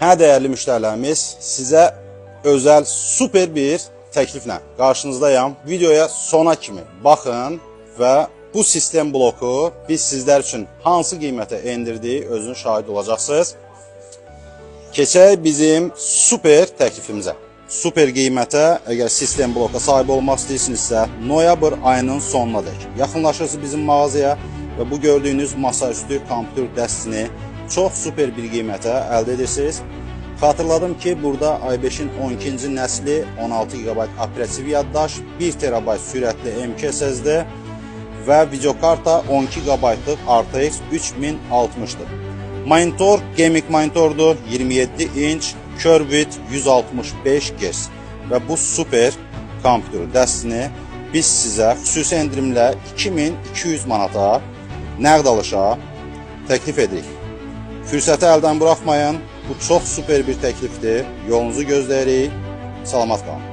Hə, dəyərli müştərilərimiz, sizə özəl super bir təkliflə qarşınızdayam. Videoya sona kimi baxın və bu sistem bloku biz sizlər üçün hansı qiymətə endirdiyi özünüz şahid olacaqsınız. Keçək bizim super təklifimizə. Super qiymətə əgər sistem bloka sahib olmaq istəyirsinizsə, noyabr ayının sonunadək yaxınlaşırsınız bizim mağazaya və bu gördüyünüz masaüstü kompüter dəstini çox super bir qiymətə əldə edirsiniz. Xatırladım ki, burada i5-in 12-ci nəsli 16 GB operativ yaddaş, 1 TB sürətli M.2 SSD və videokarta 12 GB-lıq RTX 3060-dır. Monitor gaming monitordur, 27 inç, Curved 165 Hz və bu super kompüter dəstini biz sizə xüsusi endirimlə 2200 manata nəqd alışa təklif edirik. Fürsəti əldən buraxmayın. Bu çox super bir təklifdir. Yolunuzu gözləyirik. Salamat qalın.